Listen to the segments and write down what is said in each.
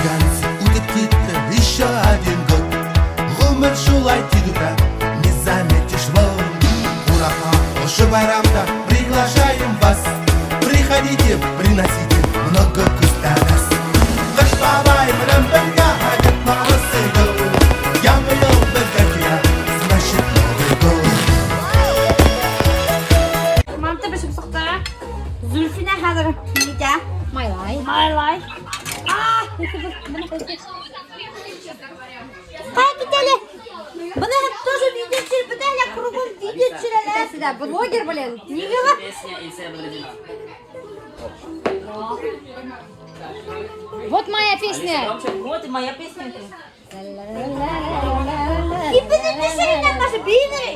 Белгәнсе үтеп китте еще один год. Ғүмер шулай тиҙ үтә, не заметишь вот. Ҡунаҡҡа ошо байрамда приглашаем вас. Приходите, приносите много күстәнәс. Ҡыш бабай менән бергә Дед Мороз идут. Яңы йыл беҙгә килә, значит, Новый год. Манты бешеп сыҡты. Зөлфинә хәҙер нитә? Майлай. Майлай. А, Ҡая китә әле? Быны тоже видео төшөрөп бөтә әле, кругом видео төшөрәләр. Сюда, блогер, блин. Нигә ла? Песня Ильсия Бадрудинова. Вот моя песня. Громче. Вот и моя песня. Һин беҙҙе төшөрөүҙән башы бейҙер.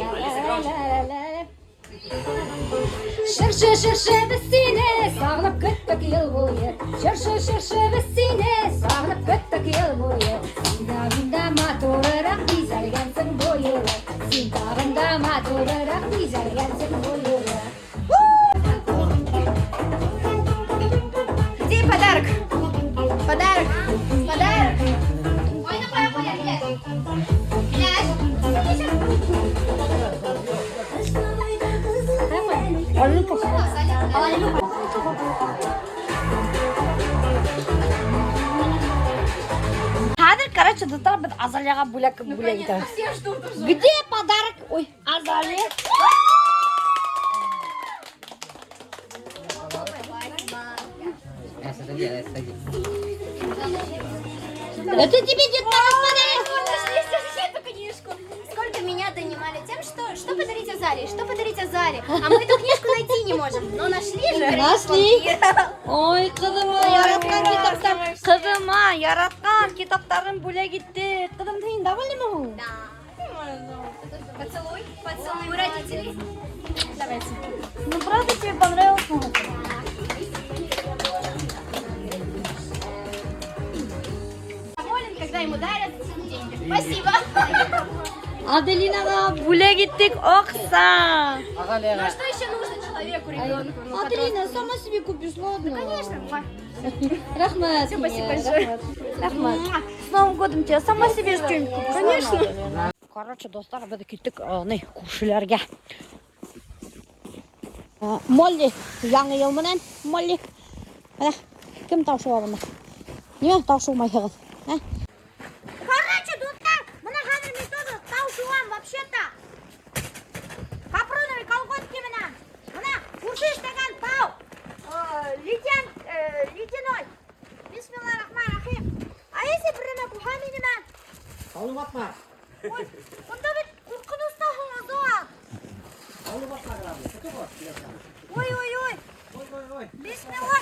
Чыршы, чыршы, беҙ һине һағынып көттөк йыл буйы. Чыршы, чыршы, беҙ һине һағынып көттөк йыл буйы. Һин тағын да матурыраҡ биҙәлгәнһең был юлы. Һин тағын да матурыраҡ биҙәлгәнһең был юлы. Где подарок? Подарок. Подарок. Хәҙер, короче, дуҫтар, беҙ Азалияға бүләк бүләк итәбеҙ. Где подарок? Ой, Азалия. Это тебе Дед Мороз подарил. Нашли все-таки эту книжку. Сколько меня донимали тем, что подарить Азалии, что подарить Азалии. А мы эту книжку найти не можем. Но нашли же. Нашли. Ой, ҡыҙыма яратҡан китаптар. Ҡыҙыма яратҡан китаптарын бүләк итте. Ҡыҙым, һин довольна һуң? Да. Поцелуй, поцелуй у родителей. Давайте. Ну, правда тебе понравился? Доволен, когда ему дарят деньги. Спасибо. Аделинаға бүләк иттек аҡса. Ну а что еще нужно человеку, ребенку? Ну, Аделина, сама себе купишь, ладно? Конечно. Рәхмәт. Всё, спасибо большое. Рәхмәт. С Новым годом тебя. Сама себе что-нибудь купишь. Конечно. Короче, дуҫтар, беҙ киттек ни, күршеләргә. Молли, яңы йыл менән, Молли. Бына, кем тау шыуа бында? Нимә тау шыумайһығыҙ? Ә? Короче, дуҫтар, бына хәҙер мин тоже тау шыуам вообще-то. Капроновый колготки менән. Бына күрше эшләгән тау. Ледян, ледяной. Бисмиллахиррахманиррахим. А если бер нәмә булһа минең? Тауҙы ватма. Ой, унда бит ҡурҡыныс та һуң, Азат. Тауҙы ватма, главное. Что такое? Ой, ой, ой. Ой, ой, ой. Бисмилла.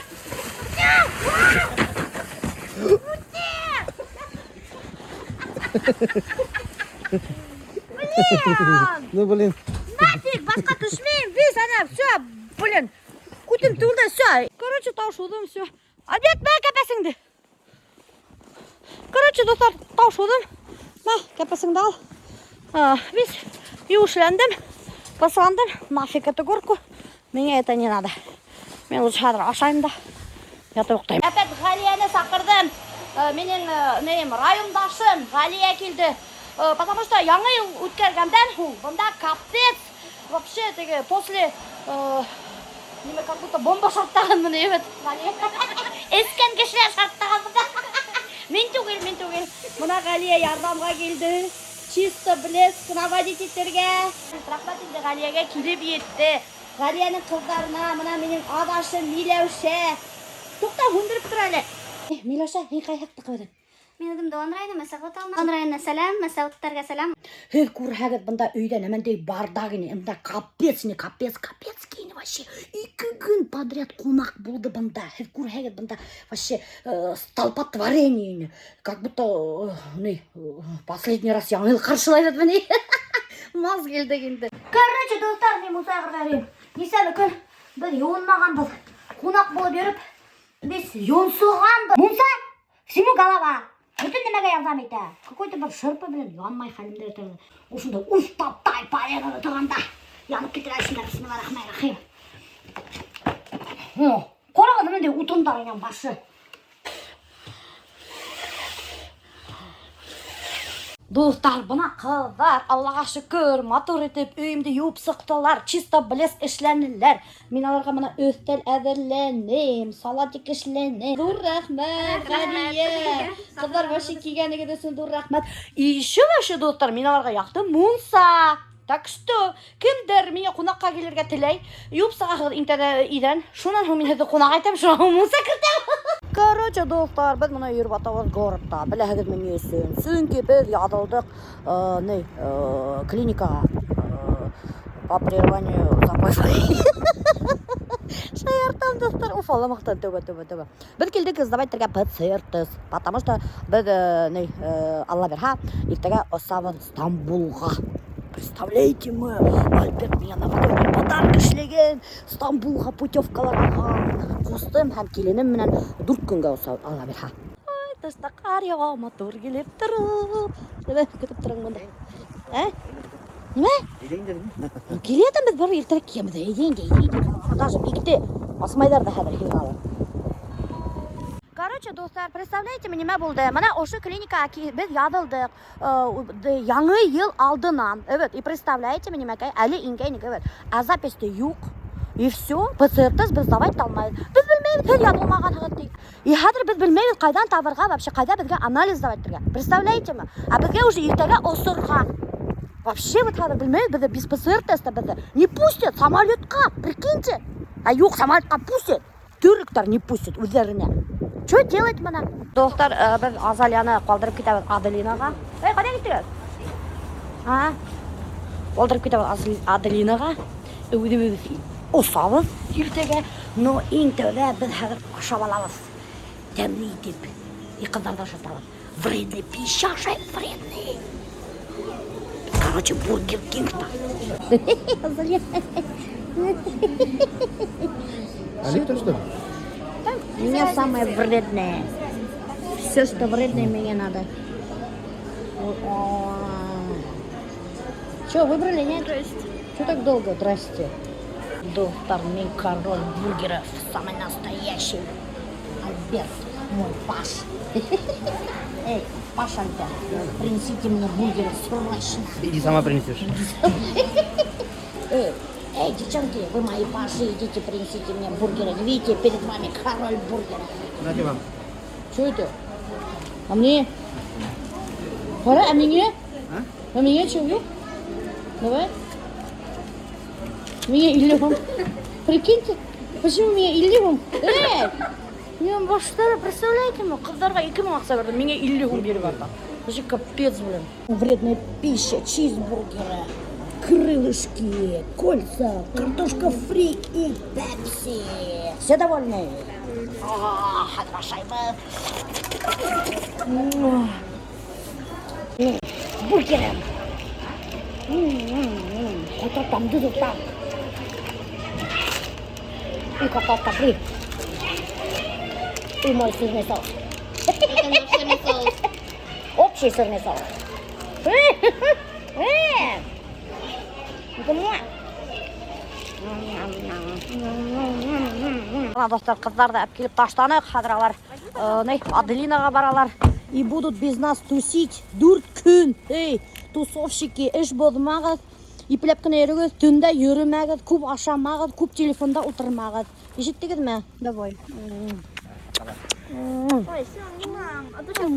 Блин! Ну, блин. Нафиг, башҡа төшмәйем. Весь ана, все, блин. Күтем тулды, все. Короче, тау шыуҙым, все. Альберт, мә кәпәсеңде. Короче, дуҫтар, тау шыуҙым. Мә, кәпәсеңде ал. Весь еүешләндем, бысрандым. Нафиг эту горку. Мне это не надо. Мин лучше хәҙер ашайым да ятып йоҡлайым. Опять Ғәлиәне саҡырҙым. Минең нейем, райондашым Ғәлиә килде. Потому что яңы йыл үткәргәндән һуң бында капец. Вообще теге после нимә, как будто бомба шартлағанмын, әйбәт. Ғәлиә. Эскән кешеләр шартлаған бында. Мин түгел, мин түгел. Бына Ғәлиә ярҙамға килде. Чисто блеск наводить итергә. Рәхмәт инде Ғәлиәгә килеп етте. Ғәлиәнең ҡыҙҙарына, бына минең аҙашым Миләүшә. Туҡта, һүндереп тор әле. Миләүшә, һин ҡай яҡтыҡы үҙең? Мин үҙем Дыуан районы, Мәсәғүт ауылынан. Дыуан районына сәләм, Мәсәғүттәргә сәләм. Һеҙ күрһәгеҙ, бында өйҙә нәмәндәй бардак ине. Бында капец ине, капец, капец ине вообще. 2 көн подряд ҡунаҡ булды бында. Һеҙ күрһәгеҙ, бында вообще столпотворение ине. Как будто ни, последний раз яңы йыл ҡаршылайбыҙ ни. Маз килдек инде. Короче, дуҫтар, мин мунса яғырға йөрөйөм. Нисәмә көн беҙ йыуынмағанбыҙ. Ҡунаҡ булып йөрөп, беҙ йонсоғанбыҙ. Мунса всему голова. Бөтөн нәмәгә ярҙам итә. Какой-то бер шырпы белән янмай хәлемдә торҙо. Ошондай уҫтаптай полено торғанда янып китер эсендә. Бисмиллахиррахманиррахим. Ҡарағыҙ, бындай утындар менән башы. Дуҫтар, бына ҡыҙҙар, Аллаға шөкөр, матур итеп өйөмдө йыуып сыҡтылар, чисто блеск эшләнеләр. Мин аларға бына өҫтәл әҙерләнем, салатик эшләнем. Ҙур рәхмәт, Ғәлиә. Ҡыҙҙар, вообще килгәнегеҙ өсөн ҙур рәхмәт. И еще вообще, дуҫтар, мин аларға яҡтым мунса. Так что, кемдер миңә ҡунаҡҡа килергә теләй, йыуып сығаһығыҙ иң тәүҙә иҙән. Шунан һуң мин һеҙҙе ҡунаҡ итәм, шунан һуң мунса кертәм. Короче, дуҫтар, беҙ бына йөрөп ятабыҙ городта. Беләһегеҙме ни өсөн? Сөнки беҙ яҙылдыҡ ни, клиникаға по прерыванию запоя. Шаяртам, дуҫтар. Уф, Алла тәүбә, тәүбә, тәүбә. Беҙ килдек сдавать итергә ПЦР тест, потому что беҙ ни, Алла бирһә, иртәгә осабыҙ Стамбулға. Представляете мы, Альберт миңә новогодний подарок эшләгән, Стамбулға путевкалар алған. Ҡустым һәм киленем менән 4 көнгә осабыҙ, Алла бирһә. Ай, тышта ҡар яуа, матур килеп тороп. Нимә көтөп тораң бында? Ә? Нимә? Киләтәм беҙ, бер иртәрәк киләбеҙ. Әйҙә инде, әйҙә инде. Даже биктә асмайҙар ҙа хәҙер һиңә. Короче, дуҫтар, представляете, нимә булды? Бына ошо клиникаға беҙ яҙылдыҡ яңы йыл алдынан. Evet, и представляете, нимәкәй, әле ингәйнек, evet. Ә записьте юҡ. И все, ПЦР тест беҙ сдавать итә алмайбыҙ. Беҙ белмәйбеҙ, һеҙ яҙылмағанһығыҙ ти. И хәҙер беҙ белмәйбеҙ, ҡайҙан табырға, вообще ҡайҙа беҙгә анализ сдавать итергә. Представляете мы? Ә беҙгә уже иртәгә осорға. Вообще вот хәҙер белмәйбеҙ, беҙҙе без ПЦР теста беҙҙе не пустят самолетҡа, прикиньте. Ә юҡ, самолетҡа пустят. Төрөктәр не пустят үҙҙәренә. Что делать бына? Дуҫтар, беҙ Азалияны ҡалдырып китәбеҙ Аделинаға. Эй, ҡайҙа киттегеҙ? А? Ҡалдырып китәбеҙ Аделинаға. Үҙебеҙ осабыҙ иртәгә. Но иң тәүҙә беҙ хәҙер ашап алабыҙ. Тәмле итеп. И ҡыҙҙарҙы ашатабыҙ. Вредный пища ашайым, вредный. Короче, Бургер Кингта. Азалия. А липтон, что ли? Меня самое вредное. Все, что вредное, мне надо. Че, выбрали, нет? Здрасте. Что так долго? Здрасте. Доктор, мин король бургеров, самый настоящий. Альберт, мой паш. Эй, Паш Альберт, принесите мне бургеры срочно. Иди сама принесешь. Эй, эй, девчонки, вы мои паши, идите принесите мне бургеры. Видите, перед вами король бургеров. Нате вам. Что это? А мне? Пора, а мне? А? А мне что, юҡ? Давай. Мне илле һум. Прикиньте, почему мне илле һум? Эй! Мин баштары, представляете ме? Ҡыҙҙарға 2000 аҡса бирҙем, миңә илле һум биреп ята. Вообще капец, блин. Вредная пища, чизбургеры, крылышки, кольца, картошка фри и пепси. Все довольны? А, хәҙер ашайбыҙ. Бургеры. Ҡото тамды дуҫтар. И картошка фри. И мой сырный соус. Это наш сырный соус. Общий сырный соус. Это мой. Бына, дуҫтар, ҡыҙҙарҙы алып килеп ташланыҡ. Хәҙер алар ни, Аделинаға баралар. И будут без нас тусить 4 көн. Эй, тусовщики, эш боҙмағыҙ. Ипләп кенә йөрөгөҙ, төндә йөрөмәгеҙ, күп ашамағыҙ, күп телефонда ултырмағыҙ. Ишеттегеҙме? Давай. Ой, все, не мам. А то сейчас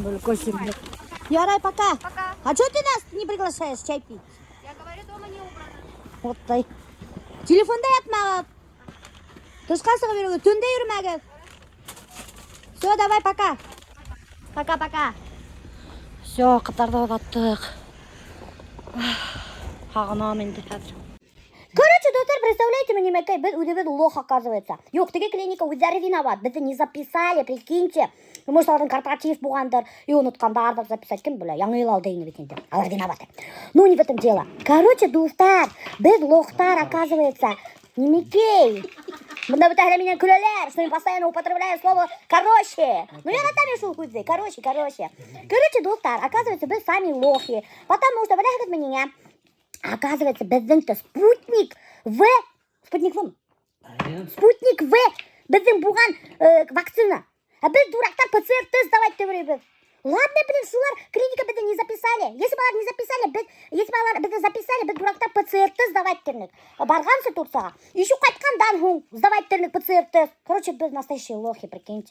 Бөлкөсөм. Ярай, пока. Пока. А что ты нас не приглашаешь чай пить? Я говорю, дома не убрано. Вот тай. Телефонда ятмағыҙ. Тышҡа сығып йөрөгөҙ, төндә йөрөмәгеҙ. Все, давай, пока. Пока-пока. Все, ҡыҙҙарҙы оҙаттыҡ. Һағынам инде хәҙер. Короче, дуҫтар, представляете, мы нимәкәй, беҙ үҙебеҙ лох, оказывается. Юҡ, теге клиника үҙҙәре виноват, беҙҙе не записали, прикиньте. Может, уларҙың корпоратив булғандыр, и онотҡандарҙыр записать, кем белә, яңы йыл алды ине бит инде. Алар виноваты. Ну, не в этом дело. Короче, дуҫтар, беҙ лохтар, оказывается. Нимәкәй. Бында бөтәһе лә минән көләләр, что мин постоянно употребляю слово короче. Ну, яратам мин шул һүҙҙе, короче, короче. Короче, дуҫтар, оказывается, беҙ сами лохи. Потому что, беләһегеҙме ниңә? Оказывается, беҙҙең Спутник В, Спутник В, Спутник В, беҙҙең булған вакцина. Ә беҙ дурактар ПЦР тест сдавать итеп йөрөйбөҙ. Ладно, блин, шулар клиника беҙҙе не записали. записали. Если бы улар не записали, беҙ, если бы улар беҙҙе записали, беҙ дурактар ПЦР-тест сдавать итер инек. Барғансы Турцияға. Еще ҡайтҡандан һуң сдавать итер инек ПЦР-тест. Короче, беҙ настоящие лохи, прикиньте.